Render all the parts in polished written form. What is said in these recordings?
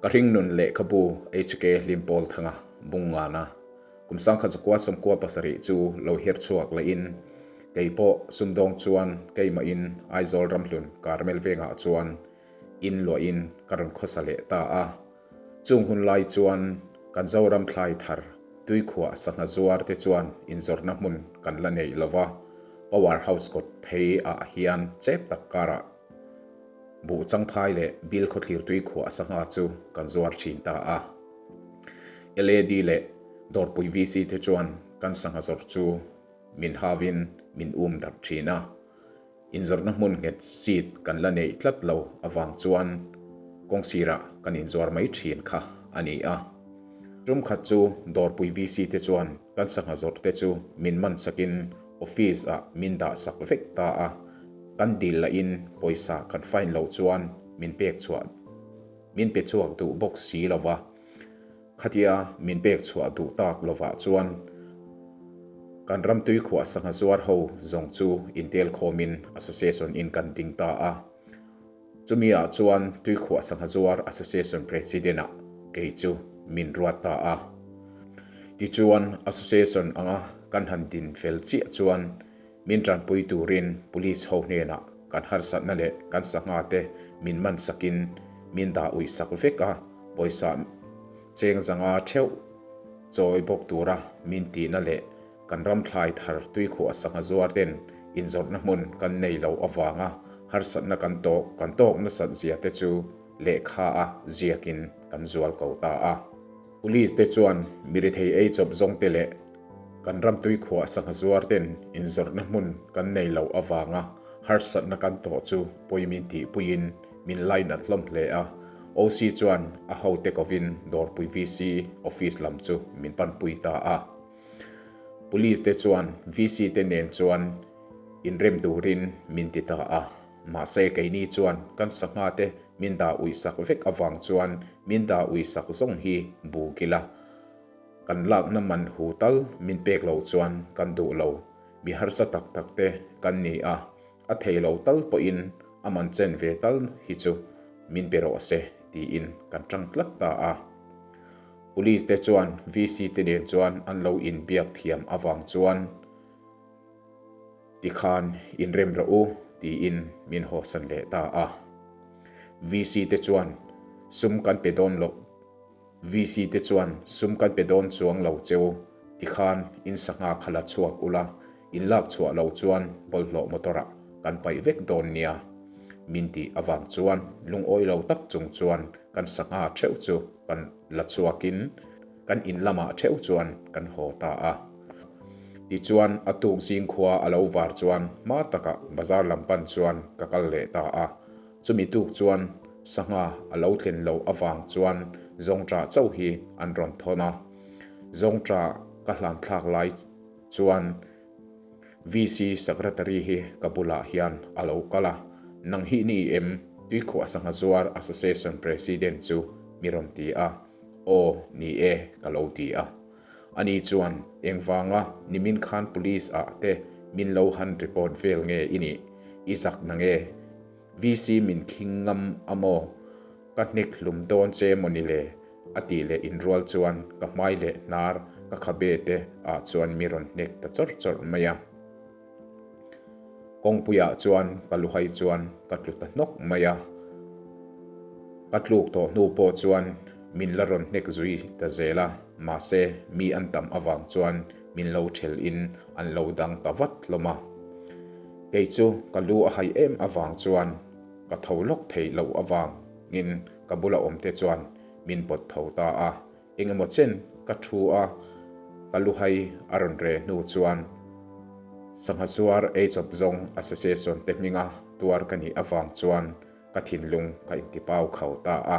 Ka hringnun lehkhabu HK Hlimpawlthanga Bungngana kum 1997 chu lo her chhuak lehin kei pawh sumdawng chuan keimahin Aizawl ramhlun Carmel vengah chuan in luahin ka rawn khawsa leh ta a. Chung hun lai chuan kan Zoram thlai thar tuikhuah sangha zuar te chuan inzawrhna hmun kan la neih lova, Power House kawt phei ah hian chep tak karah Buh changphai leh bil khawthlir tui khuah sangha chu kan zuar thin ta a. LAD leh Dawrpui VC te chuan kan sangha zawrh chu min havin min um darh thin a. Inzawrhna hmun nghet seat kan la neih tlat lo avang chuan kawngsirah kan inzuar mai thin kha a ni a. Tum khat chu Dawrpui VC te chuan kan sangha zawrh te chu min man sakin office ah min dah sak vek ta a. Kan dil lahin pawisa kan fine loh chuan min pek chhuah min pe chhuak duh bawk si lo va, khatia min pek chhuah duh tak lovah chuan kan ramtui khuah sangha zuar ho zawng chu intel khawmin association in kan ding ta a. Chumi ah chuan Tuikhuah Sangha Zuar Association President ah kei chu min ruat ta a. Tichuan association anga kan han din fel chiah chuan Min tanpui turin Police ho hnenah kan harsatna leh kan sangha te min man sakin min dah uih sak vek a, pawisa cheng zanga theuh chawi bawk tura min tihna leh kan ram thlai thar tuikhuah sangha zuar ten inzawrhna hmun kan nei lo avanga harsatna kan tawk kan tawk nasat zia te chu lehkha a ziakin kan zual ko ta a. Police te chuan mirethei ei chawp zawng te leh Kan ram tuikhuah sangha zuar ten inzawrhna hmun kan nei loh avanga harsatna kan tawh chu pawi min tihpuiin min lainat hlawm hle a. OC chuan a hote kovin Dawrpui VC office lam chu min panpui ta a. Police te chuan VC te nen chuan inrem turin min ti ta a. Mahse keini chuan kan sangha te min dah uihsak vek avang chuan min dah uihsak zawng hi buk ila. Kan lakna man hu tal min pek loh chuan kan duh lo, mi harsa tak tak te kan ni a, a thei lo tal pawhin a man chen ve tal hi chu min pe rawh se tiin kan tang tlat ta a. Police te chuan VC te nen chuan an lo inbiak thiam avang chuan tikhan inrem rawh u tiin min hawsan leh ta a. VC te chuan sum kan pe dawn loh. VC te chuan sum kan pe dawn chuang lo cheu tikhan in sangha kha la chhuak ula, in lak chhuah lo chuan bawlhhlawh motor ah kan paih vek dawn nia min tih avang chuan lungawi lo tak chung chuan kan sangha theuh chu kan la chhuak in kan in lamah theuh chuan kan haw ta a. Tichuan a tuk zing khua a lo var chuan hma takah bazar lam pan chuan ka kal leh ta a. Chumi tuk chuan sangha a lo thlen loh avang chuan zawngṭah chauh hi an rawn thawn a. Zawngṭah ka hlan thlak lai chuan VC Secretary hi ka bulah hian a lo kal a, Nang hi ni em? Tuikhuah Sangha Zuar Association President chu mi rawn ti a. Aw, ni e, ka lo ti a. Ani chuan, Engvanga nimin khan Police ah te min lo han report vel nge i nih? I zak na nge? VC min khing ngam a maw? Ka hnek hlum dawn che maw ni le? A tih leh inrual chuan ka hmai leh hnar ka khabe te ah chuan mi rawn hnek ta chawrh chawrh mai a. Kawngpuiah chuan ka luhai chuan ka tlu ta hnawk mai a. Ka tluk tawh hnu pawh chuan min la rawn hnek zui ta zel a, mahse mi an tam avang chuan min lo ṭhel in an lo dang ta vat hlawm a. Kei chu ka lu a hai em avang chuan ka tho lawk theih loh avangin ka bula awmte chuan min pawt tho ta a. Engemaw chen ka thu a, ka luhai a rawn re hnu chuan Sangha Zuar Eichawp Zawng Association te hminga tuar ka nih avang chuan ka thinlung ka intipau khau ta a.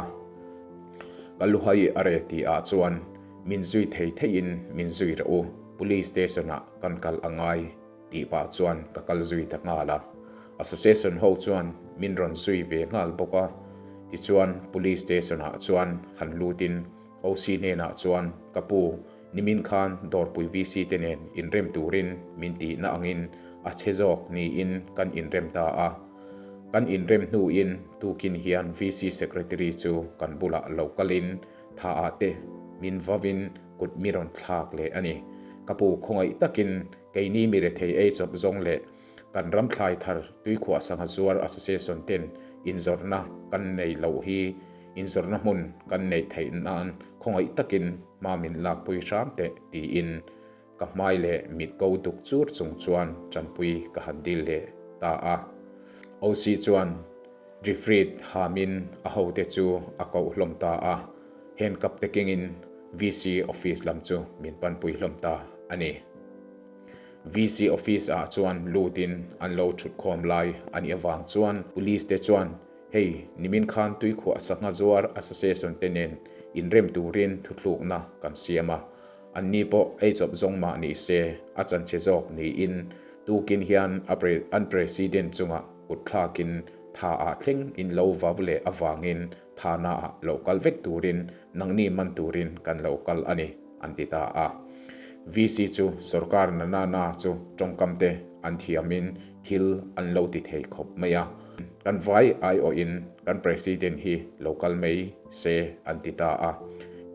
Ka luhai a re tih ah chuan min zui thei theihin min zui reuh u, Police Station ah kan kal a ngai tih pah chuan ka kal zui ta nghal a. Association ho chuan min rawn zui ve nghal bawk a, tichuan Police Station ah chuan han lutin OC hnenah chuan ka pu nimin khan Dawrpui VC te nen inrem turin min tihna angin a chhe zawk niin kan inrem ta a. Kan inrem hnuin tukin hian VC Secretary chu kan bulah lo kalin tha ah te min vavin kut mi rawn thlak leh a ni. Ka pu khawngaih takin keini mi rethei ei chawp zawng leh kan ram thlai thar tuikhuah sangha zuar association ten inzawrhna kan nei loh hi inzawrhna hmun kan neih theih nan khawngaih takin hma min lakpui hram teh tiin Ka hmai leh mit ko duk chur chung chuan tanpui ka han dil leh ta a. OC chuan Refreed hamin a hote chu a koh hlawm ta a, handcuff te kengin VC office lam chu min panpui hlawm ta a ni. VC office ah chuan lutin an lo thutkhawm lai a nih avang chuan police te chuan Hei, nimin khan Tuikhuah Sangha Zuar Association te nen inrem turin thuthlukna kan siam a. Anni pawh ei chawp zawng mah ni se, a chanchhe zawk niin tukin hian a an President chungah kut thlakin tha ah thleng in lo vau leh avangin thana ah lo kal vek turin nangni man turin kan lo kal a ni, an ti ta a. VC chu sorkar na na na chu tawngkam te an thiamin thil an lo ti thei khawp mai a. Kan vai aiawhin kan President hi lo kal mai se an ti ta a.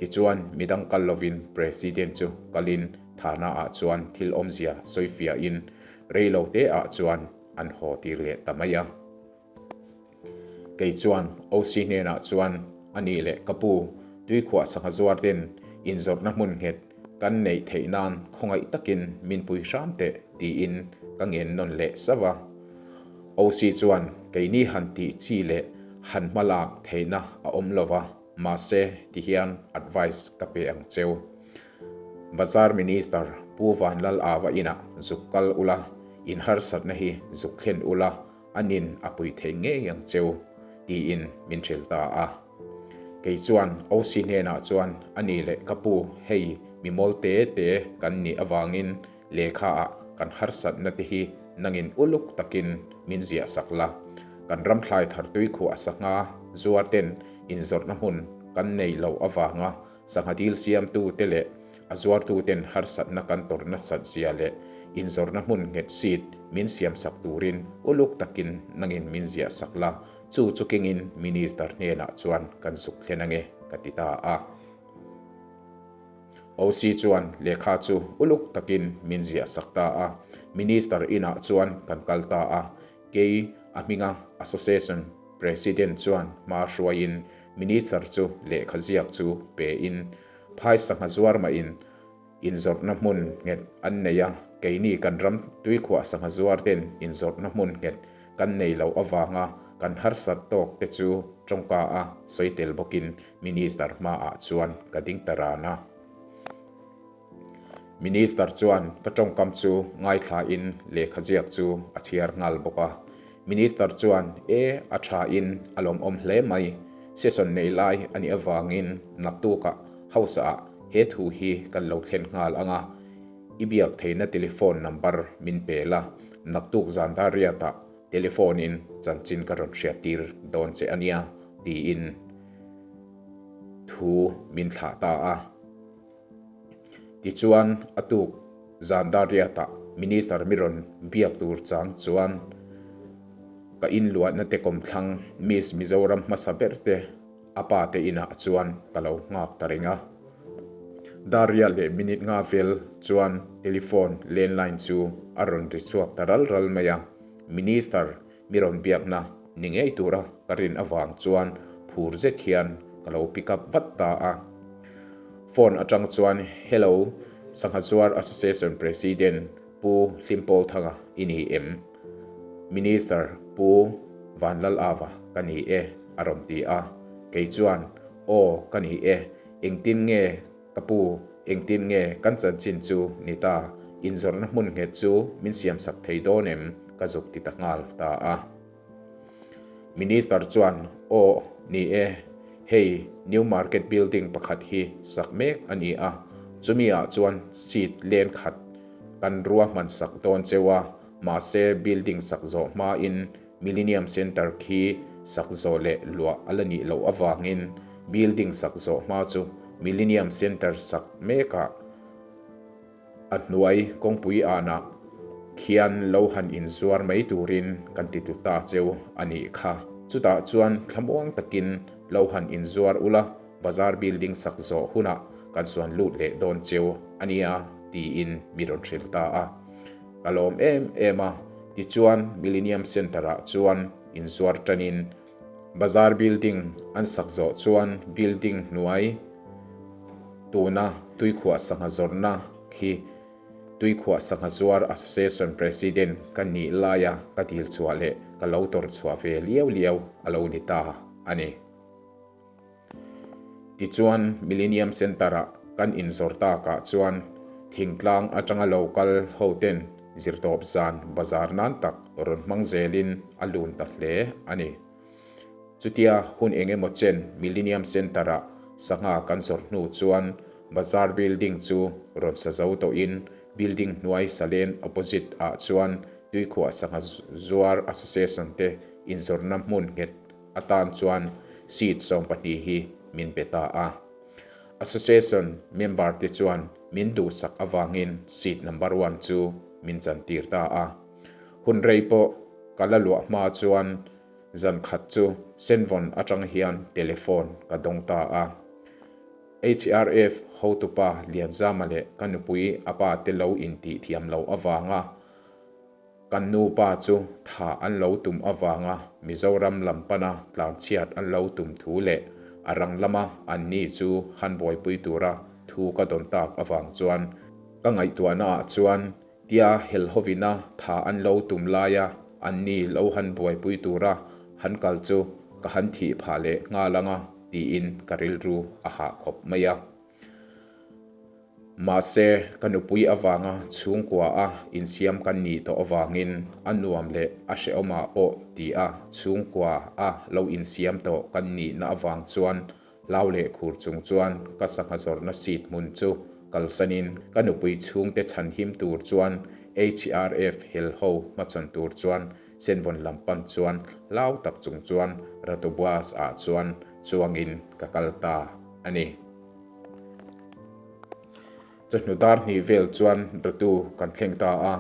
Tichuan midang kal lovin President chu kalin Thana ah chuan thil awmzia sawifiahin rei lo te ah chuan an haw tir leh ta mai a. Kei chuan OC hnenah chuan a nih leh ka pu, tuikhuah sangha zuar ten inzawrhna hmun nghet kan neih theih nan khawngaih takin min pui hram teh tiin ka ngen nawn leh sauh a. OC chuan keini han tih chi leh han hma lak theihna a awm lo va, mahse tihian advice ka pe ang cheu. Bazar Minister Pu Vanlal Ava inah zuk kal ula, in harsatna hi zuk thlen ula, A nin a pui thei ngei ang cheu, tiin min hrilh ta a. Kei chuan OC hnenah chuan a ni leh ka pu hei mi mawl te te kan nih avangin lehkha ah kan harsatna te hi nangin uluk takin min ziah sak la. Kan ram thlai thar tui khuah sangha zuar ten inzawrhna hmun kan nei loh avanga Sangha dil siamtute leh a zuartuten harsatna kan tawrh nasat zia leh inzawrhna hmun nghet seat min siamsak turin uluk takin nangin min ziahsak la, chu chu kengin Minister hnenah chuan kan zuk thlen ange ka ti ta a. OC chuan lehkha chu uluk takin min ziahsak ta a, Minister inah chuan kan kal ta a, Kei a hminga Association President chuan hma hruaiin Minister chu lehkha ziak chu pein phai sangha zuar mahin inzawrhna hmun nghet an nei a, keini kan ram tuikhuah sangha zuar ten inzawrhna hmun nghet kan nei loh avanga kan harsat tawk te chu tawngka a sawi tel bawkin Minister hmaah chuan ka ding ta ran a. Minister chuan ka tawngkam chu ngaithlain lehkha ziak chu a chhiar nghal bawk a. Minister chuan, E, a thain a lawmawm hle mai. Session nei lai a nih avangin naktukah House-ah he thu hi kan lo thlen nghal ang a, i biak theihna telephone number min pe la, naktuk zan dar riatah telephone-in chanchin ka rawn hriattir dawn che a nia, tiin thu min thlah ta a. Tichuan, a tuk zan dar riatah Minister mi rawn biak tur chang chuan ka inluahna te kawmthlang Miss Mizoram hmasa ber te a pa te inah chuan ka lo nghak ta reng a. Dar riat leh minute nga vel chuan telephone landline chu a rawn ri chhuak ta ral ral mai a, Minister Mi rawn biakna ni ngei tura ka rin avang chuan phur zet hian ka lo pick up vat ta a. Phone atang chuan Hello, Sangha Zuar Association President Pu Hlimpawlthanga i ni em? Minister Pu Vanlalava ka ni e a rawn ti a. Kei chuan Aw ka ni e, engtin nge Ka pu, engtin nge kan chanchin chu ni ta? Inzawrhna hmun nghet chu min siamsak thei dawn em? Ka zuk ti ta nghal ta a. Minister chuan, Aw, ni e, hei New Market Building pakhat hi sak mek a ni a, chumi ah chuan seat len khat kan ruahman sak dawn cheu a, mahse building sak zawh hmain Millennium Centre khi sak zawh leh luah a la nih loh avangin building sak zawh hma chu Millennium Centre sak mekah a hnuai kawngpui anah Khian lo han inzuar mai turin kan ti tu ta cheu a nih kha. Chutah chuan thlamuang takin lo han inzuar ula, bazar building sak zawh hunah kan suan lut leh dawn cheu a nia tiin mi rawn hrilh ta a. Ka lawm em em a, tichuan Millennium Centre ah chuan inzuar tanin bazar building an sak zawh chuan building hnuai tuna tuikhuah sangha zawrhna khi Tuikhuah Sangha Zuar Association President ka nih laia ka dil chhuah leh ka lo tawr chhuah ve liau liau a lo ni ta a ni. Tichuan, Millennium Centre-ah kan inzawr takah chuan thingtlang atanga lo kal hoten zirtawp zan bazar nan tak rawn hmang zelin a lun ta hle a ni. Chutia hun eng emaw chen Millennium Centre-ah sangha kan zawrh hnu chuan Bazar building chu rawn sa zo tawhin building hnuai salen opposite ah chuan Tuikhuah Sangha Zuar Association te inzawrhna hmun nghet atan chuan seat 12 hi min pe ta a. Association member te chuan min duhsak avangin seat number one chu min chantir ta a. Hun rei pawh ka la luah hma chuan Zan khat chu Senvawn atang hian telephone ka dawng ta a. HRF hotupa Lianzama leh ka nupui a pa te lo intih thiam loh avanga kan nupa chu tha an lo tum avanga Mizoram lam pana tlanchhiat an lo tum thu leh a rang lama anni chu han buaipui tura thu ka dawn tak avang chuan ka ngaihtuahnaah chuan Tia helhovina tha an lo tum laia anni lo han buaipui tura han kal chu ka han thih phah leh nghal anga tiin ka rilru a hah khawp mai a. Mahse, ka nupui avanga chhungkua a insiam kan nih tawh avangin a nuam leh a hrehawmah pawh tia chhungkua a lo insiam tawh kan nihna avang chuan Hlau leh khur chung chuan ka sangha zawrhna seat hmun chu kalsanin ka nupui chhungte chhan him tur chuan HRF hel ho hmachhawn tur chuan Senvawn lam pan chuan hlau tak chung chuan Ratu bus ah chuan chuangin ka kal ta a ni. Chawhnu dar hnih vel chuan Ratu kan thleng ta a.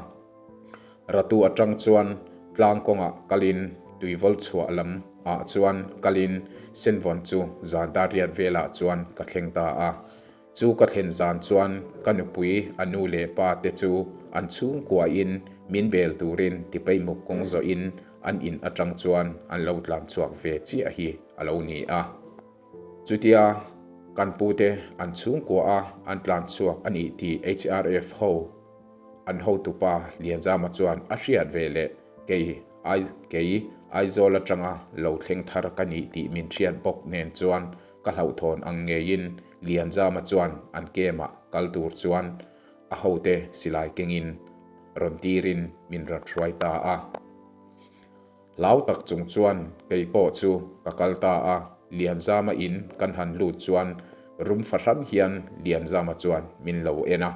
Ratu atang chuan tlang kawngah kalin tuivawl chhuah lam ah chuan kalin Senvawn chu zan dar riat velah chuan ka thleng ta a. Chu ka thlen zan chuan ka nupui a nu leh pa te chu an chhungkuain min bel turin tipeimuk kawng zawhin an in atang chuan an lo tlan chhuak ve chiah hi a lo ni a. Chutia kan pute an chhungkua a an tlan chhuak a nih tih HRF ho An hotupa Lianzama chuan a hriat ve leh kei kei Aizawl atanga lo thleng thar ka nih tih min hriat bawk nen chuan ka hlauhthawn ang ngeiin Lianzama chuan an kemah kal tur chuan a hote silai kengin rawn tirin min rawn hruai ta a. Hlau tak chung chuan kei pawh chu ka kal ta a, Lianzama in kan han lut chuan rum fahran hian Lianzama chuan min lo en a.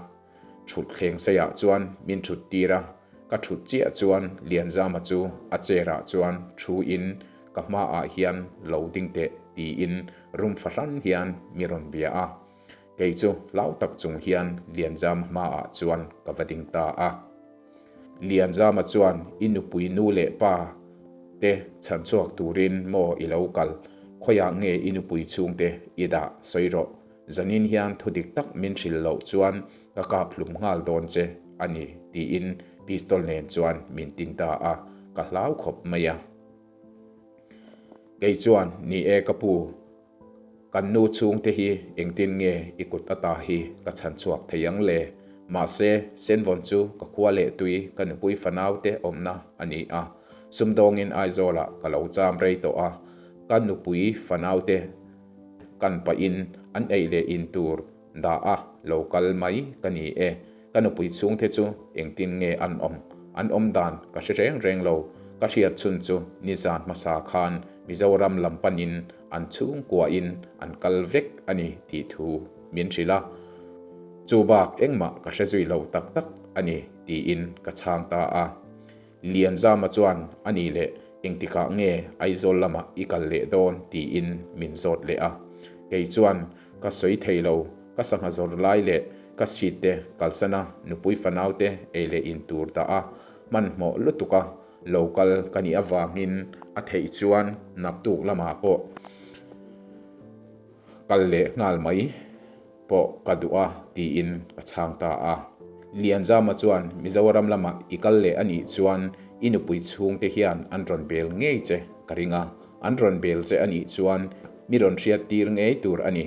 Thut thleng seiah chuan min thut tir a, ka thut chiah chuan Lianzama chu a chair ah chuan thu in ka hma ah hian lo ding teh tiin rum fahran hian mi rawn bia a. Kei chu hlau tak chung hian Lianzama hma ah chuan ka va ding ta a. Lianzama chuan i nupui nu leh pa te chhan chhuak turin maw i lo kal, khawiah nge i nupui chhungte i dah sawi rawh Zanin hian thu dik tak min hrilh loh chuan ka kap hlum nghal dawn che a ni tiin pistol nen chuan min tin ta a, ka hlau khawp mai a. Kei chuan, Ni e ka pu, kan nu chhungte hi engtin nge i kut ata hi ka chhan chhuak thei ang le? Mahse, Senvawn chu ka khua leh tui ka nupui fanaute awmna a ni a, sumdawngin Aizawlah ka lo cham rei tawh a, ka nupui fanaute Kan pahin an ei leh in tur dah a lo kal mai ka ni e. Ka nupui chhungte chu engtin nge an awm? An awm dan ka hre reng reng lo. Ka hriat chhun chu nizan hmasa khan Mizoram lam panin an chhungkuain an kal vek a ni tih thu min hrilh a. Chu bak engmah ka hre zui lo tak tak a ni tiin ka chhang ta a. Lianzama chuan a nih leh engtikah nge Aizawl lamah i kal leh dawn tiin min zawt leh a. Kei chuan ka sawi thei lo, ka sangha zawr lai leh ka seat te kalsana nupui fanau te ei leh in tur dah a. Hmanhmawh lutuka lo kal ka nih avangin a theih chuan naktuk lamah pawh kal leh nghal mai pawh ka duh a tiin ka chhang ta a. Lianzama chuan Mizoram lamah i kal leh a nih chuan i nupui chhungte hian an rawn bel ngei che ka ring a, an rawn bel che a nih chuan mi rawn hriat tir ngei tur a ni.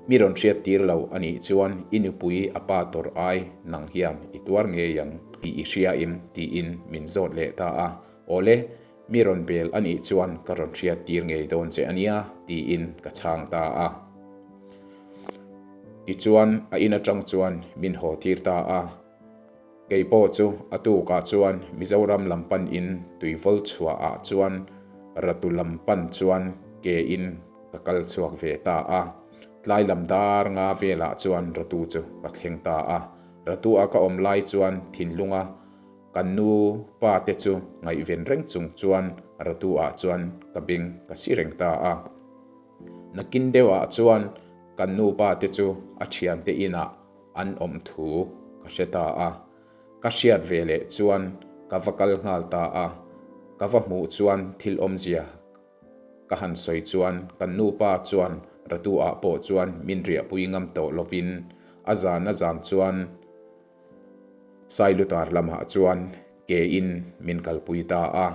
Mi rawn hriat tir lo a nih chuan i nupui a pa tawrh ai nang hian i tuar ngei ang tih i hria im tiin min zawt leh ta a. Awle, Mi rawn bel a nih chuan ka rawn hriat tir ngei dawn che a nia, tiin ka chhang ta a. Tichuan a in atang chuan min haw tir ta a. Kei pawh chu a tukah chuan Mizoram lam pan in tuivawl chhuah ah chuan Ratu lam pan chuan ke in ka kal chhuak ve ta a. Tlai lam dar nga velah chuan Ratu chu ka thleng ta a. Ratu a ka awm lai chuan thinlunga Kan nu pa te chu ngaihven reng chung chuan Ratu ah chuan ka beng ka si reng ta a. Nakin deuh ah chuan kan nu pa te chu a thian te inah an awm thu ka hre ta a. Ka hriat ve leh chuan ka va kal nghal ta a. Ka va hmuh chuan thil awmzia ka han sawi chuan kan nu pa chuan Ratu ah pawh chuan min riahpui ngam tawh lovin a zan a zan chuan Sailutar lamah chuan ke in min kalpui ta a.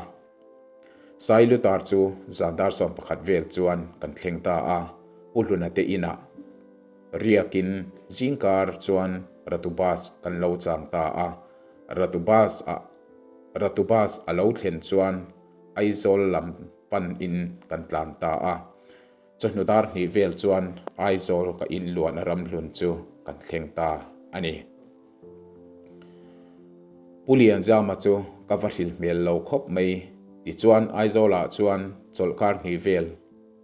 Sailutar chu zan dar 11 vel chuan kan thleng ta a, Pu Hluna te inah riakin zingkar chuan Ratu bus kan lo chang ta a. Ratu bus ah Ratu bus a lo thlen chuan Aizawl lam pan in kan tlan ta a. Chawhnu dar hnih vel chuan Aizawl ka inluahna ramhlun chu kan thleng ta a ni. Pu Lianzama chu ka va hril hmel lo khawp mai. Tichuan Aizawlah chuan chawlhkar hnih vel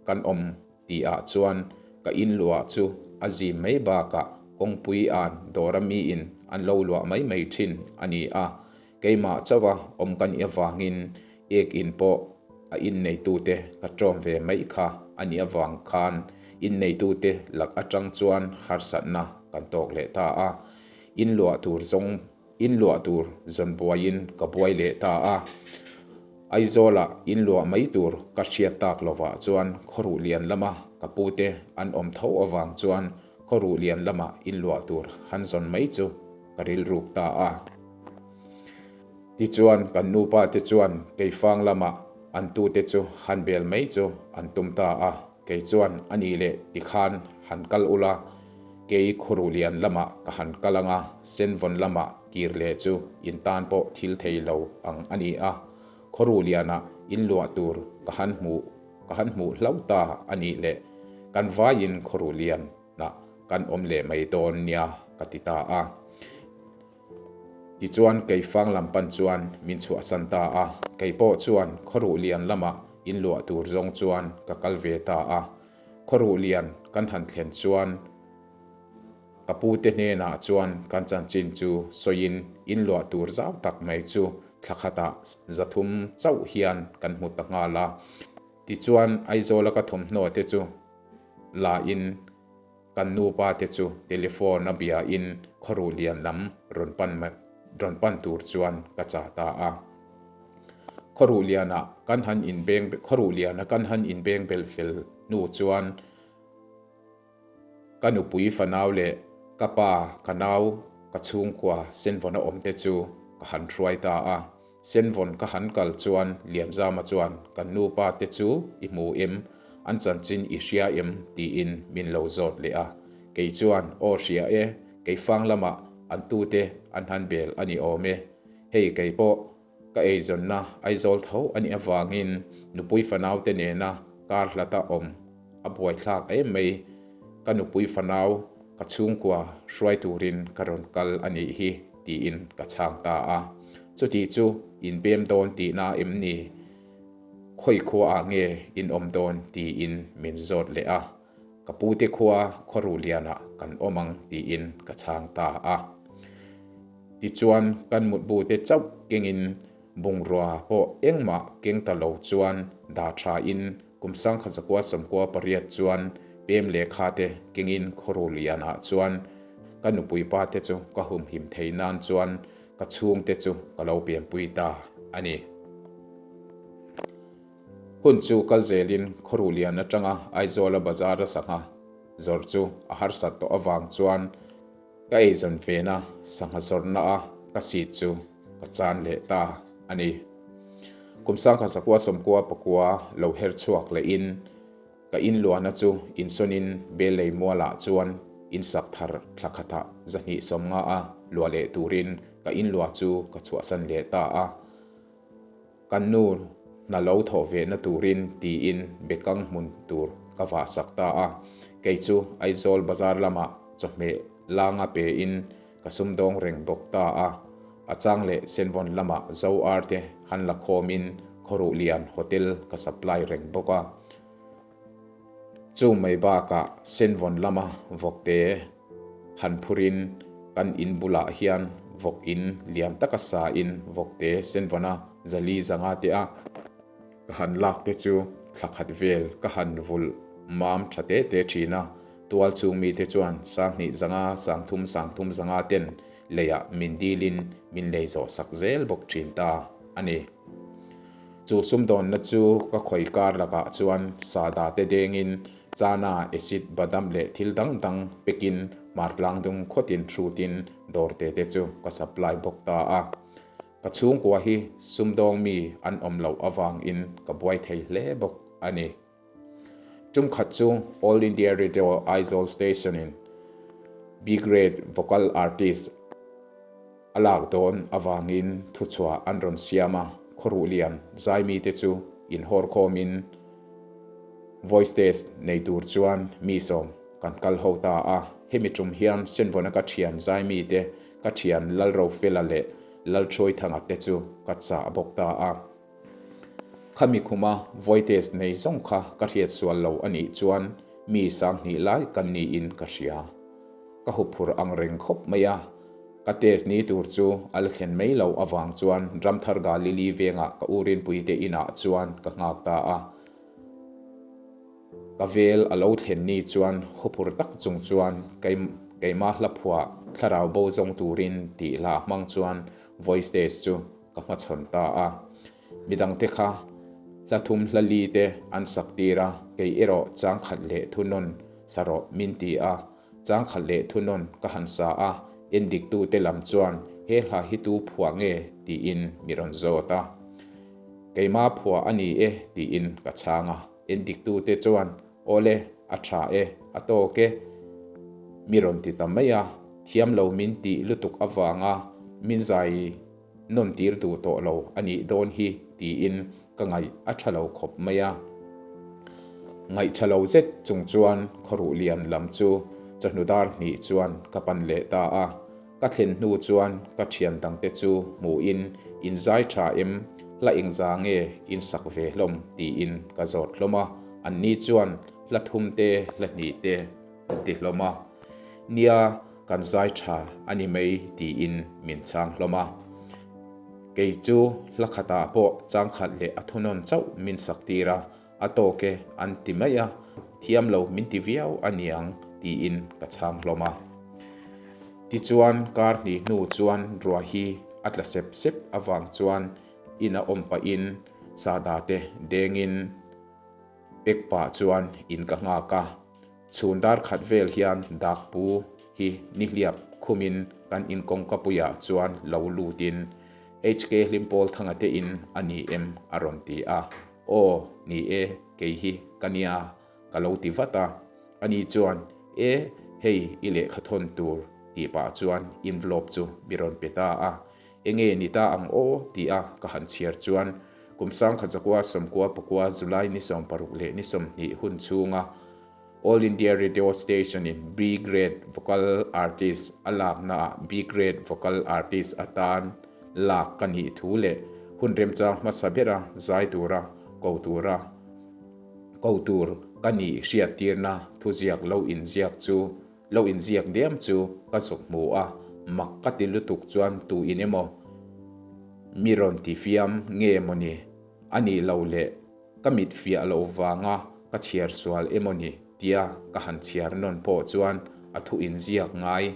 kan awm tihah chuan ka inluah chu a zim mai bakah kawngpui an dawra miin an lo luah mai mai thin a ni a. Keimah chauha awm ka nih avangin ek in pawh a inneitute ka ṭawm ve mai kha a nih avang khan inneitute lak aṭang chuan harsatna kan tawk leh ta a. Inluah tur zawng inluah tur zawn buaiin ka buai leh ta a. Aizawlah inluah mai tur ka hriat tak lovah chuan khawruh lian lama ka pute an awm tho avang chuan khawruh lian lama inluah tur han zawn mai chu ka rilruk ta a. Tichuan kan nupa te chuan keifang lamah an tute chu han bel mai chu an tum ta a, kei chuan a nih leh tikhan han kal ula, kei Khuruhlian lamah ka han kal anga Senvawn lamah kir leh chu in tan pawh thil thei lo ang a ni a, Khuruhlianah in luah tur ka han hmuh ka han hmuh hlauh ta a nih leh kan vaiin Khuruhlian nah kan awm leh mai dawn nia ka ti ta a. Tichuan Keifang lam pan chuan min chhuahsan ta a, kei pawh chuan Khawruh lian lamah in luah tur zawng chuan ka kal ve ta a. Khawruh lian kan han thlen chuan ka pute hnenah chuan kan chanchin chu sawiin in luah tur zau tak mai chu thla khatah 300 chauh hian kan hmu ta nghal a. Tichuan Aizawla ka thawmhnaw te chu la in kan nupa te chu telephone a bia in khawruh lian lam rawn pan rawn pan tur chuan ka chah ta a. Khawruh lian ah kan han in beng khawruh lian a kan han in beng bel fel hnu chuan ka nupui fanau leh ka pa ka nau ka chhungkua senvawn a awm te chu ka han hruai ta a. Senvawn ka han kal chuan Lianzama chuan kan nupa te chu i hmu em, an chanchin i hria em tiin min lo zawt leh a. Kei chuan aw hria e, kei fang lamah an tute an han bel a ni awm e. Hei kei pawh ka eizawnna Aizawl tho a nih avangin nupui fanau te nena kar hlata awm a buaithlak em mai. Ka nupui fanau ka chhungkua hruai turin ka rawn kal a nih hi tiin ka chhang ta a. Chuti chu in pem dawn tihna em ni? Khawi khuaah nge in awm dawn tiin min zawt leh a. Ka pute khua Khawruh lianah kan awm ang tiin ka chhang ta a. Tichuan kan mutbu te chauh kengin bungrua pawh engmah keng ta lo chuan dah thain Kum 1998 chuan pem lehkha te kengin Khawruh lianah chuan ka nupui pa te chu ka humhim thei nan chuan ka. ka chhungte chu ka lo pianpui ta a ni. Hun chu kal zelin Khawruhlian atanga Aizawla bazar a sangha zawrh chu a harsat tawh avang chuan ka eizawn vena sangha zawrhna a ka seat chu ka chan leh ta a ni. Kum sangkhat zakua sawmkua pakua lo her chhuak lehin Ka inluahna chu insawnin Bellei mualah chuan insak thar thla khatah zahnih 50 a luah leh turin ka inluah chu ka chhuahsan leh ta a. Kan nu hna lo thawh vehna turin tiin bekang hmun tur ka vahsak ta a. Kei chu Aizawl bazar lamah chawhmeh langa pein Ka sumdawng reng bawk ta a, a chang leh Senvawn lamah Zo ar te han la khawmin Khawruh Lian Hotel ka supply reng bawk a. Chu mai bakah Senvawn lama vawkte han phurin kan in bulah hian vawk in lian taka sain vawkte Senvawna zali zanga te a ka han lak te chu thla khat vel ka han vulh mam tha te te thin a. Tual chhung mite chuan 2000 zanga 3000 3000 zanga ten leiah min dilin min lei zawh sak zel bawk thin ta a ni. Chu sumdawnna chu ka khawi kar lakah chuan sahdah te dengin chana, acid, badam leh thil dang dang pekin hmartlangdung khawtin hrutin dawrte te chu ka supply bawk ta a. Ka chhungkua hi sumdawng mi an awm loh avangin ka buai thei hle bawk a ni. Tum khat chu All India Radio Aizawl Station in B Grade Vocal Artist a lak dawn avangin thuchhuah an rawn siam a, Khawruhlian zaimi te chu inhawr khawmin voice test nei tur chuan mi sawm kan kal ho ta a. Hemi tum hian Senvawna ka thian zaimi te, ka thian Lalrofela leh Lalchawithanga te chu ka chah bawk ta a. Khami khuma voice nei zawng kha ka hriat sual lo a nih chuan mi 2000 lai kan niin ka hria. Ka huphur ang reng khawp mai a, ka test ni tur chu a la thlen mai lo avang chuan Ramthar Galili vengah ka u Rinpuite inah chuan ka nghak ta a. Ka vel a lo thlen ni chuan huphur tak chung chuan keimah hlaphuah thlarau bo zawng turin tih hla hmang chuan voice test chu ka hmachhawn ta a. Midangte kha hla thum hla li te an sak tir a, kei erawh chang khat leh thu nawn sa rawh min ti a. Chang khat leh thu nawn ka han sa a, endiktute lam chuan he hla hi tu phuah nge tiin mi rawn zawt a. Keimah phuah a ni e tiin ka chhang a, endiktute chuan Awle, a tha e, a tawk e, mi rawn ti ta mai a, thiam lo min tih lutuk avanga min zai nawn tir duh tawh lo a nih dawn hi tiin ka ngaih a tha lo khawp mai a. Ngaih tha lo zet chung chuan khawruh lian lam chu chawhnu dar hnih chuan ka pan leh ta a. Ka thlen hnu chuan ka thian dangte chu hmuhin in zai tha em, hla engza nge in sak ve hlawm tiin ka zawt hlawm a, anni chuan hla thum te hla hnih te an ti hlawm a, nia kan zai tha a ni mai tiin min chhang hlawm a. Kei chu hla khatah pawh changkhat leh a thunawn chauh min sak tir a, A tawk e an ti mai a, thiam lo min ti viau a niang tiin ka chhang hlawm a. Tichuan kar hnih hnu chuan ruah hi a tla sep sep avang chuan in a awm pahin sahdah te dengin pek pah chuan in ka nghak a. Chhun dar khat vel hian dak pu hi nihliap khumin kan in kawngkapuiah chuan lo lutin HK Hlimpawl Thanga te in a ni em a rawn ti a. Aw, ni e, kei hi ka nia, ka lo ti vat a. Ani chuan, E, hei i lehkha thawn tur tih pah chuan envelope chu mi rawn pe ta a. Enge ni ta ang aw tia ka han chhiar chuan kum 1919 pakua July ni 60 leh ni 20 hun chhunga All India Radio Station in B Grade Vocal Artist a laknaah B Grade Vocal Artist atan lak ka nih thu leh hun remchang hmasa bera zai tura ko tura ko tur ka nih hriattirna thuziak lo inziak chu lo inziak diam chu ka zuk hmu a, mak ka ti lutuk chuan tu in emaw mi rawn ti fiam nge mawni a nih lo leh Ka mit fiah loh vanga ka chhiar sual emaw ni tia ka han chhiar nawn pawh chuan a thu inziak ngai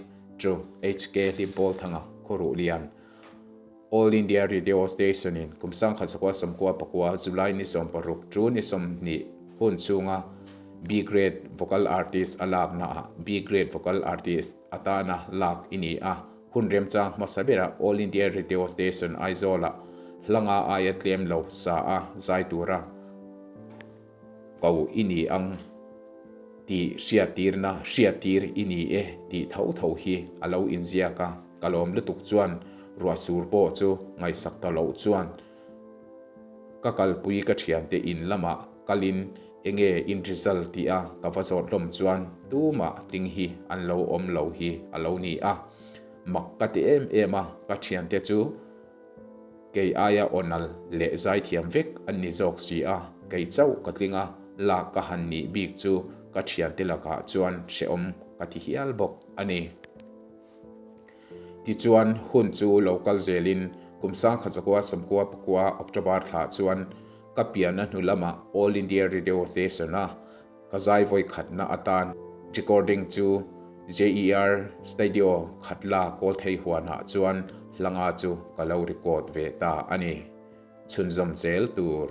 chu HK Hlimpawlthanga Khawruhlian. All India Radio Station-in kum 1999 July ni 16 tu ni 20 hun chhunga B-Grade Vocal Artist a laknaah B-Grade Vocal Artist atana lak i ni a. Hun remchang hmasa berah All India Radio Station Aizawl-ah hlanga aia tlem lo sa a zai tura ko i ni ang tih hriattirna hriattir i ni e tih tho tho hi a lo inziak a. Ka lawm lutuk chuan ruahsur pawh chu ngaihsak ta loh chuan ka kalpui ka thiante in lamah kalin enge in result tih a ka va zawt hlawm chuan tumah tling hi an lo awm lo hi a lo ni a. Mak ka ti em em a, ka thiante chu kei aia awnal leh zaithiam vek an ni zawk si a, kei chauh ka tling a, lak ka han nih bik chu ka thiante lakah chuan hrehawm ka ti hial bawk a ni. Tichuan, hun chu lo kal zelin kum 1999 October thlah chuan ka pianna hnu lamah All India Radio Station-a ka zai vawi khatna atan recording chu JER Studio Khatla Kawlthei huanah chuan hlanga chu ka lo record ve ta a ni. Chhunzawm zel tur.